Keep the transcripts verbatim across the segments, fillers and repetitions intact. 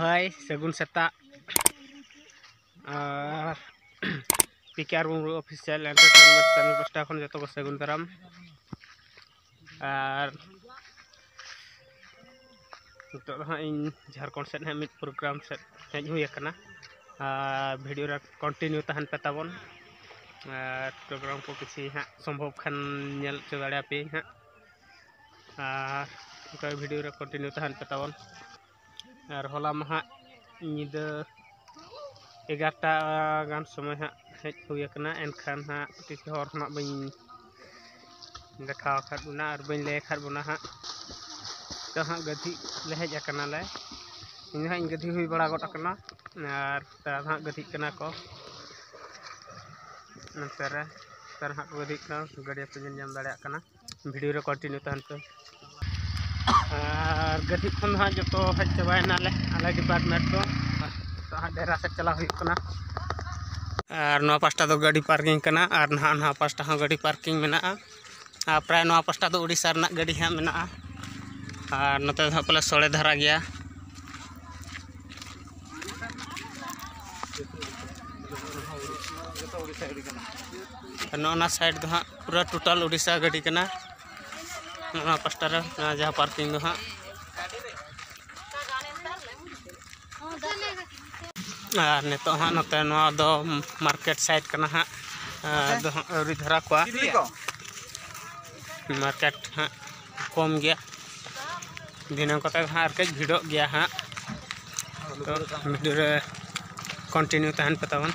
ᱦᱟᱭ, ᱥᱟᱹᱜᱩᱱ ᱥᱮᱛᱟᱜ᱾ ᱟᱨ ᱯᱤ ᱠᱮ ᱟᱨ Murmu Official Entertainment Channel ᱯᱟᱥᱴᱟ ᱠᱷᱚᱱ ᱡᱚᱛᱚ ᱠᱚ ᱥᱟᱹᱜᱩᱱ ᱫᱟᱨᱟᱢ᱾ ᱟᱨ ᱱᱤᱛᱚᱜ ᱫᱚ ᱦᱟᱸᱜ ᱤᱧ ᱡᱷᱟᱲᱠᱷᱚᱸᱰ ᱥᱮᱫ ᱦᱟᱸᱜ ᱢᱤᱫ program ᱥᱮᱫ ᱦᱮᱡ ᱦᱩᱭ ᱟᱠᱟᱱᱟ᱾ ᱟᱨ video ᱨᱮ continue ᱛᱟᱦᱮᱱ ᱯᱮ ᱛᱟᱵᱚᱱ᱾ ᱟᱨ program ᱠᱚ ᱠᱤᱪᱷᱤ ᱦᱟᱸᱜ ᱥᱚᱢᱵᱷᱚᱵ ᱠᱷᱟᱱ ᱧᱮᱞ ᱦᱚᱪᱚ ᱫᱟᱲᱮᱭᱟᱯᱮᱭᱟᱹᱧ ᱦᱟᱸᱜ᱾ ᱟᱨ ᱚᱱᱠᱟ video ᱨᱮ continue ᱛᱟᱦᱮᱱ ᱯᱮ ᱛᱟᱵᱚᱱ᱾ ᱟᱨ ᱦᱚᱞᱟ ᱢᱟ ᱦᱟᱸᱜ ᱧᱤᱫᱟᱹ ᱮᱜᱟᱨᱚᱴᱟ ᱜᱟᱱ ᱥᱚᱢᱚᱭ ᱦᱟᱸᱜ ᱦᱮᱡ ᱦᱩᱭ ᱟᱠᱟᱱᱟ, ᱮᱱᱠᱷᱟᱱ ᱦᱟᱸᱜ ᱛᱤᱥ ᱦᱚᱨ ᱠᱷᱚᱱᱟᱜ ᱵᱟᱹᱧ ᱫᱮᱠᱷᱟᱣ ᱟᱠᱟᱫ ᱵᱚᱱᱟ ᱟᱨ ᱵᱟᱹᱧ ᱞᱟᱹᱭ ᱟᱠᱟᱫ ᱵᱚᱱᱟ ᱦᱟᱸᱜ᱾ ᱛᱚ ᱦᱟᱸᱜ ᱜᱟᱹᱫᱷᱤ ᱞᱮ ᱦᱮᱡ ᱟᱠᱟᱱᱟᱞᱮ, ᱤᱧ ᱫᱚ ᱦᱟᱸᱜ ᱤᱧ ᱜᱟᱹᱫᱷᱤ ᱦᱩᱭ ᱵᱟᱲᱟ ᱜᱚᱫ ᱟᱠᱟᱱᱟ ᱟᱨ ᱯᱮᱲᱟ ᱫᱚ ᱦᱟᱸᱜ ᱜᱟᱹᱫᱷᱤᱜ ᱠᱟᱱᱟ ᱠᱚ᱾ ᱱᱚᱛᱮ ᱨᱮ ᱱᱚᱛᱮ ᱨᱮ ᱦᱟᱸᱜ ᱠᱚ ᱜᱟᱹᱫᱷᱤᱜ ᱠᱟᱱᱟ, ᱜᱟᱹᱰᱤ ᱯᱮ ᱧᱮᱞ ᱧᱟᱢ ᱫᱟᱲᱮᱭᱟᱜ ᱠᱟᱱᱟ᱾ Video ᱨᱮ continue ᱛᱟᱦᱮᱱ ᱯᱮ᱾ ᱟᱨ ᱜᱟᱹᱫᱷᱤ ᱠᱷᱚᱱ ᱫᱚ ᱦᱟᱸᱜ ᱡᱚᱛᱚ ᱦᱮᱡ ᱪᱟᱵᱟᱭᱮᱱᱟᱞᱮ ᱟᱞᱮ department ᱫᱚ᱾ ᱱᱤᱛᱚᱜ ᱦᱟᱸᱜ ᱰᱮᱨᱟ ᱥᱮᱫ ᱪᱟᱞᱟᱣ ᱦᱩᱭᱩᱜ ᱠᱟᱱᱟ᱾ ᱟᱨ ᱱᱚᱣᱟ ᱯᱟᱥᱴᱟ ᱫᱚ ᱜᱟᱹᱰᱤ parking ᱠᱟᱱᱟ ᱟᱨ ᱱᱟᱦᱟᱜ ᱱᱚᱣᱟ ᱯᱟᱥᱴᱟ ᱦᱚᱸ ᱜᱟᱹᱰᱤ parking ᱢᱮᱱᱟᱜᱼᱟ᱾ ᱟᱨ ᱯᱨᱟᱭ ᱱᱚᱣᱟ ᱯᱟᱥᱴᱟ ᱫᱚ ᱩᱲᱤᱥᱥᱟ ᱨᱮᱱᱟᱜ ᱜᱟᱹᱰᱤ ᱦᱟᱸᱜ ᱢᱮᱱᱟᱜᱼᱟ᱾ ᱟᱨ ᱱᱚᱛᱮ ᱫᱚ ᱦᱟᱸᱜ ᱯᱟᱞᱮ ᱥᱚᱲᱮ ᱫᱷᱟᱨᱟ ᱜᱮᱭᱟ᱾ ᱱᱚᱜᱼᱚ ᱱᱟ side ᱫᱚ ᱦᱟᱸᱜ ᱯᱩᱨᱟᱹ total ᱩᱲᱤᱥᱥᱟ ᱜᱟᱹᱰᱤ ᱠᱟᱱᱟ᱾ ᱱᱚᱣᱟ ᱯᱟᱥᱴᱟ ᱨᱮ ᱱᱚᱣᱟ ᱡᱟᱦᱟᱸ parking ᱫᱚ ᱦᱟᱸᱜ᱾ ᱟᱨ ᱱᱤᱛᱚᱜ ᱦᱟᱸᱜ ᱱᱚᱛᱮ ᱱᱚᱣᱟ ᱫᱚ market side ᱠᱟᱱᱟ ᱦᱟᱸᱜ᱾ ᱟᱨ ᱫᱚ ᱦᱟᱸᱜ ᱟᱹᱣᱨᱤ ᱫᱷᱟᱨᱟ ᱠᱚᱣᱟ᱾ Market ᱦᱟᱸᱜ ᱠᱚᱢ ᱜᱮᱭᱟ᱾ ᱫᱷᱤᱱᱟᱹᱝ ᱠᱚᱛᱮ ᱫᱚ ᱦᱟᱸᱜ ᱟᱨ ᱠᱟᱹᱡ ᱵᱷᱤᱲᱚᱜ ᱜᱮᱭᱟ ᱦᱟᱸᱜ᱾ ᱛᱚ video ᱨᱮ continue ᱛᱟᱦᱮᱱ ᱯᱮ ᱛᱟᱵᱚᱱ᱾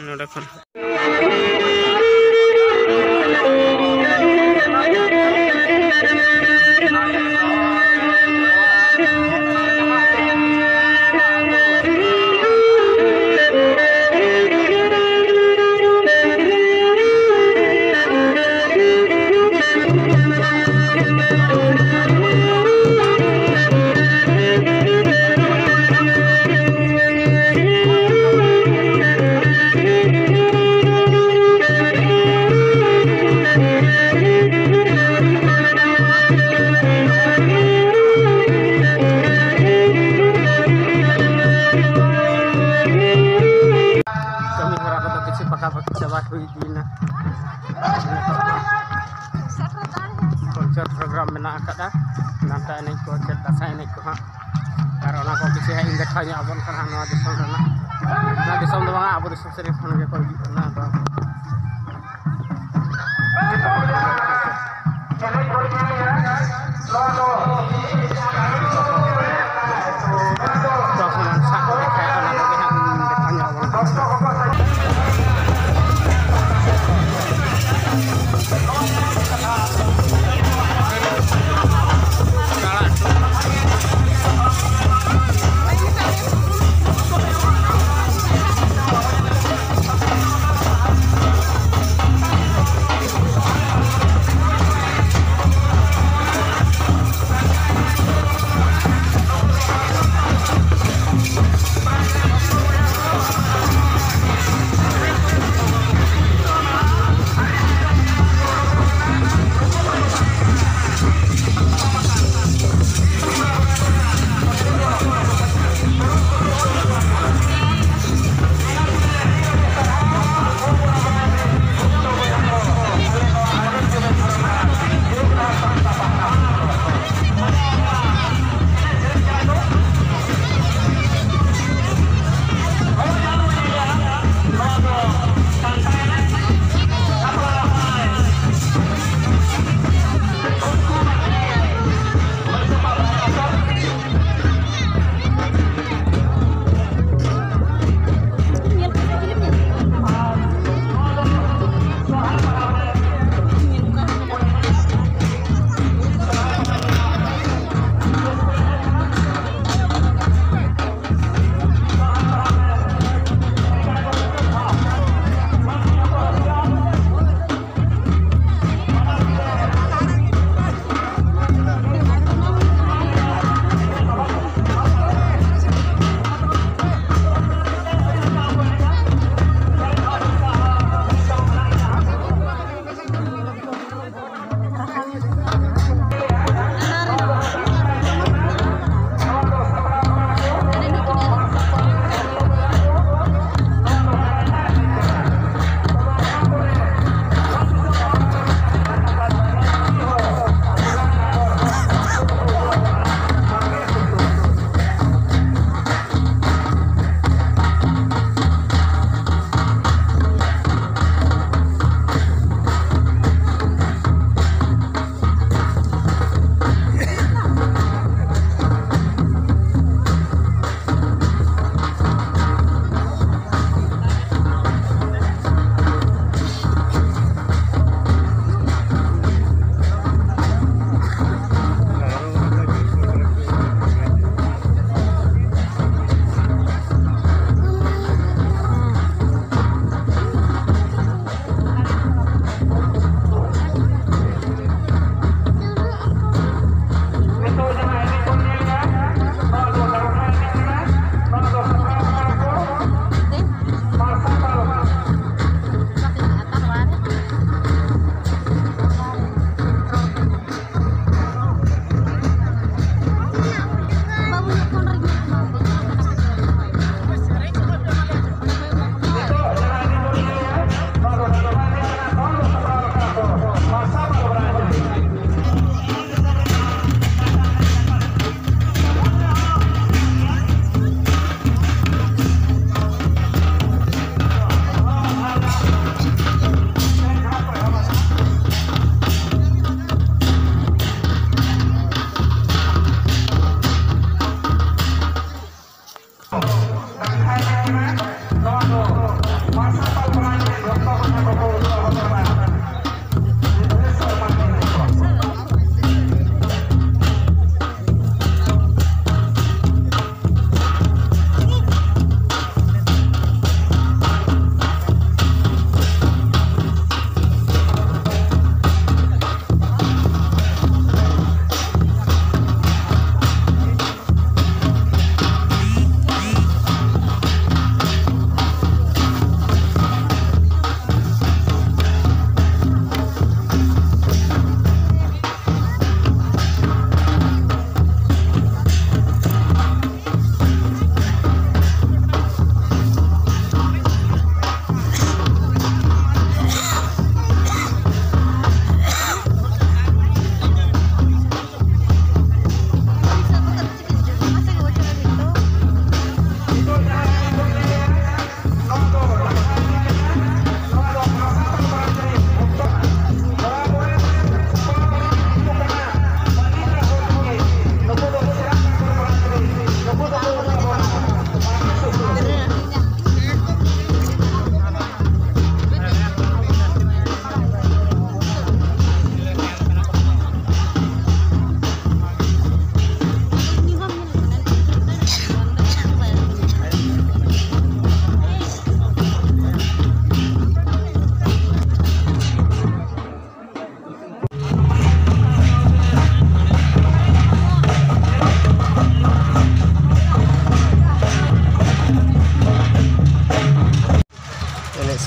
ᱱᱚᱰᱮ ᱠᱷᱚᱱ ᱪᱮᱫ ᱯᱨᱳᱜᱨᱟᱢ ᱢᱮᱱᱟᱜ ᱟᱠᱟᱫᱟ, ᱰᱟᱱᱴᱟ ᱮᱱᱮᱡ ᱠᱚ, ᱪᱮᱫ ᱫᱟᱸᱥᱟᱭ ᱮᱱᱮᱡ ᱠᱚ ᱦᱟᱸᱜ᱾ ᱟᱨ ᱚᱱᱟ ᱠᱚ ᱠᱤᱪᱷᱩ ᱦᱟᱸᱜ ᱤᱧ ᱫᱮᱠᱷᱟᱣ ᱧᱚᱜ ᱟᱵᱚᱱ ᱠᱟᱱᱟ ᱦᱟᱸᱜ ᱱᱚᱣᱟ ᱫᱤᱥᱚᱢ ᱨᱮᱱᱟᱜ, ᱱᱚᱣᱟ ᱫᱤᱥᱚᱢ ᱫᱚ ᱵᱟᱝᱟ, ᱟᱵᱚ ᱫᱤᱥᱚᱢ ᱥᱮᱫ ᱠᱷᱚᱱ ᱜᱮᱠᱚ ᱦᱤᱡᱩᱜ ᱠᱟᱱᱟ᱾ ᱟᱫᱚ ᱛᱚᱠᱷᱚᱱ ᱥᱟᱵ ᱠᱚ ᱫᱮᱠᱷᱟᱭᱟ, ᱚᱱᱟ ᱠᱚᱜᱮ ᱦᱟᱸᱜ ᱤᱧ ᱫᱮᱠᱷᱟᱣ ᱧᱚᱜ ᱟᱵᱚᱱ ᱠᱟᱱᱟ᱾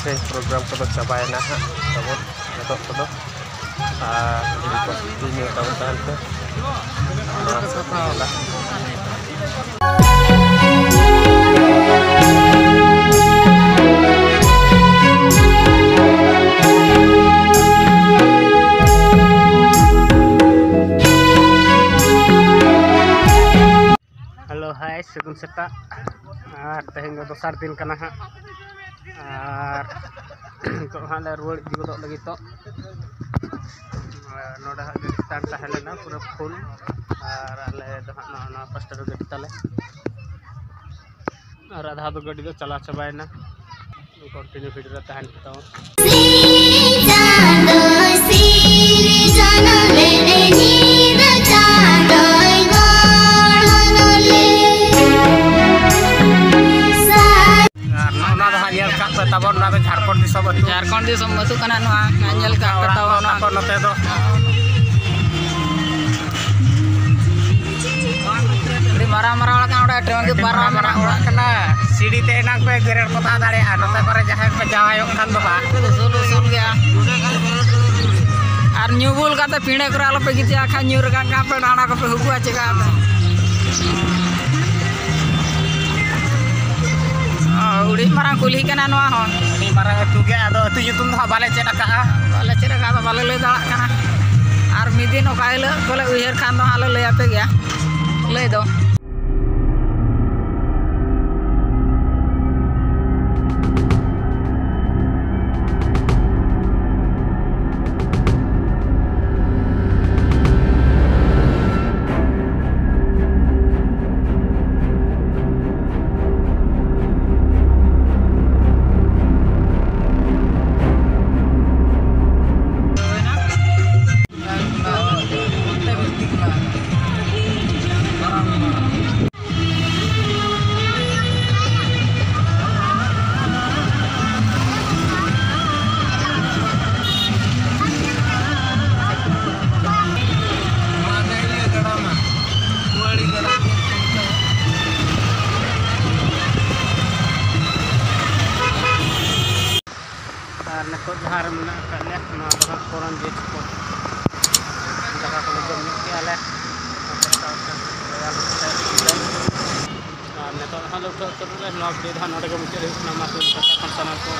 ᱛᱮᱦᱮᱧ ᱯᱨᱳᱜᱨᱟᱢ ᱠᱚᱫᱚ ᱪᱟᱵᱟᱭᱮᱱᱟ ᱦᱟᱸᱜ ᱛᱟᱵᱚᱱ ᱱᱤᱛᱚᱜ ᱠᱚᱫᱚ᱾ ᱟᱨ ᱠᱚᱱᱴᱤᱱᱤᱭᱩ ᱛᱟᱵᱚᱱ ᱛᱟᱦᱮᱱ ᱯᱮ ᱱᱚᱣᱟ ᱥᱮᱫ ᱧᱮᱞᱟ᱾ Hello, hi, ᱥᱟᱹᱜᱩᱱ ᱥᱮᱛᱟᱜ᱾ ᱟᱨ ᱛᱮᱦᱮᱧ ᱫᱚ ᱫᱚᱥᱟᱨ ᱫᱤᱱ ᱠᱟᱱᱟ ᱦᱟᱸᱜ᱾ ᱟᱨ ᱱᱤᱛᱚᱜ ᱦᱟᱸᱜ ᱞᱮ ᱨᱩᱣᱟᱹᱲ ᱤᱫᱤ ᱜᱚᱫᱚᱜ ᱞᱟᱹᱜᱤᱫ ᱛᱚ᱾ ᱟᱨ ᱱᱚᱰᱮ ᱦᱟᱸᱜ ᱜᱟᱹᱰᱤ ᱥᱴᱟᱱᱰ ᱛᱟᱦᱮᱸ ᱞᱮᱱᱟ ᱯᱩᱨᱟᱹ ᱯᱷᱩᱞ᱾ ᱟᱨ ᱟᱞᱮ ᱫᱚ ᱦᱟᱸᱜ ᱱᱚᱣᱟ, ᱱᱚᱣᱟ ᱯᱟᱥᱴᱟ ᱨᱮ ᱜᱟᱹᱰᱤ ᱛᱟᱞᱮ᱾ ᱟᱨ ᱟᱫᱷᱟ ᱫᱚ ᱜᱟᱹᱰᱤ ᱫᱚ ᱪᱟᱞᱟᱣ ᱪᱟᱵᱟᱭᱮᱱᱟ᱾ ᱠᱚᱱᱴᱤᱱᱤᱭᱩ ᱵᱷᱤᱰᱤᱭᱳ ᱨᱮ ᱛᱟᱦᱮᱱ ᱯᱮ ᱛᱟᱵᱚᱱ᱾ ᱟᱨ ᱱᱚᱜᱼᱚ ᱱᱚᱣᱟ ᱫᱚ ᱦᱟᱸᱜ ᱧᱮᱞ ᱠᱟᱜ ᱯᱮ ᱛᱟᱵᱚᱱ, ᱱᱚᱣᱟ ᱫᱚ ᱡᱷᱟᱲᱠᱷᱚᱸᱰ ᱫᱤᱥᱚᱢ ᱟᱹᱛᱩ᱾ ᱡᱷᱟᱲᱠᱷᱚᱸᱰ ᱫᱤᱥᱚᱢ ᱟᱹᱛᱩ ᱠᱟᱱᱟ ᱱᱚᱣᱟ, ᱧᱮᱞ ᱠᱟᱜ ᱯᱮ ᱚᱲᱟᱜ ᱛᱟᱵᱚᱱ ᱠᱚ ᱱᱚᱣᱟ᱾ ᱛᱟᱠᱚ ᱱᱚᱛᱮ ᱫᱚ᱾ ᱟᱹᱰᱤ ᱢᱟᱨᱟᱝ ᱢᱟᱨᱟᱝ ᱚᱲᱟᱜ ᱠᱟᱱᱟ, ᱚᱸᱰᱮ ᱴᱨᱮᱱ ᱜᱮ ᱟᱹᱰᱤ ᱯᱟᱨᱚᱢ ᱢᱟᱨᱟᱝ ᱢᱮᱱᱟᱜᱼᱟ᱾ ᱢᱟᱨᱟᱝ ᱚᱲᱟᱜ ᱠᱟᱱᱟ᱾ ᱥᱤᱲᱤ ᱛᱮ ᱮᱱᱟᱝ ᱯᱮ ᱡᱮᱨᱮᱲ ᱯᱚᱛᱟᱣ ᱫᱟᱲᱮᱭᱟᱜᱼᱟ, ᱱᱚᱛᱮ ᱠᱚᱨᱮ ᱡᱟᱦᱟᱸᱭ ᱯᱮ ᱡᱟᱶᱟᱭᱚᱜ ᱠᱷᱟᱱ ᱫᱚ ᱦᱟᱸᱜ᱾ ᱩᱥᱩᱞ ᱩᱥᱩᱞ ᱜᱮᱭᱟ᱾ ᱟᱨ ᱧᱩ ᱵᱩᱞ ᱠᱟᱛᱮ ᱯᱤᱸᱰᱟᱹ ᱠᱚᱨᱮ ᱟᱞᱚᱯᱮ ᱜᱤᱛᱤᱡᱼᱟ, ᱠᱷᱟᱱ ᱧᱩᱨ ᱟᱠᱟᱱ ᱠᱷᱟᱱ ᱯᱮ ᱰᱟᱸᱰᱟ ᱠᱚᱯᱮ ᱦᱩᱠᱩᱜᱼᱟ ᱪᱮᱠᱟ ᱯᱮ? ᱚ, ᱟᱹᱰᱤ ᱢᱟᱨᱟᱝ ᱠᱩᱞᱦᱤ ᱠᱟᱱᱟ ᱱᱚᱣᱟ ᱦᱚᱸ᱾ ᱟᱹᱰᱤ ᱢᱟᱨᱟᱝ ᱟᱹᱛᱩ ᱜᱮ, ᱟᱫᱚ ᱟᱹᱛᱩ ᱧᱩᱛᱩᱢ ᱫᱚ ᱦᱟᱸᱜ ᱵᱟᱞᱮ ᱪᱮᱫ ᱟᱠᱟᱜᱼᱟ᱾ ᱵᱟᱞᱮ ᱪᱮᱫ ᱟᱠᱟᱫᱟ, ᱵᱟᱞᱮ ᱞᱟᱹᱭ ᱫᱟᱲᱮᱭᱟᱜ ᱠᱟᱱᱟ᱾ ᱟᱨ ᱢᱤᱫ ᱫᱤᱱ ᱚᱠᱟ ᱦᱤᱞᱳᱜ ᱵᱚᱞᱮ ᱩᱭᱦᱟᱹᱨ ᱠᱷᱟᱱ ᱫᱚ ᱦᱟᱸᱜ ᱞᱮ ᱞᱟᱹᱭ ᱟᱯᱮ ᱜᱮᱭᱟ᱾ ᱞᱟᱹᱭ ᱫᱚ᱾ ᱟᱨ ᱢᱮᱱᱟᱜ ᱟᱠᱟᱫ ᱞᱮᱭᱟ, ᱱᱚᱣᱟ ᱫᱚ ᱦᱟᱸᱜ ᱠᱚᱨᱚᱱ ᱡᱤᱞ ᱠᱚ᱾ ᱫᱟᱠᱟ ᱠᱚᱞᱮ ᱡᱚᱢ ᱧᱚᱜ ᱠᱮᱜᱼᱟ ᱞᱮ᱾ ᱟᱨ ᱱᱤᱛᱚᱜ ᱫᱚ ᱦᱟᱸᱜ ᱞᱮ ᱩᱴᱷᱟᱹᱣ ᱩᱛᱟᱹᱨᱚᱜ ᱞᱮ᱾ ᱱᱚᱣᱟ video ᱫᱚ ᱦᱟᱸᱜ ᱱᱚᱰᱮ ᱜᱮ ᱢᱩᱪᱟᱹᱫ ᱦᱩᱭᱩᱜ ᱠᱟᱱᱟ᱾ ᱢᱟ ᱛᱚᱵᱮ ᱥᱟᱱᱟᱢ ᱠᱚ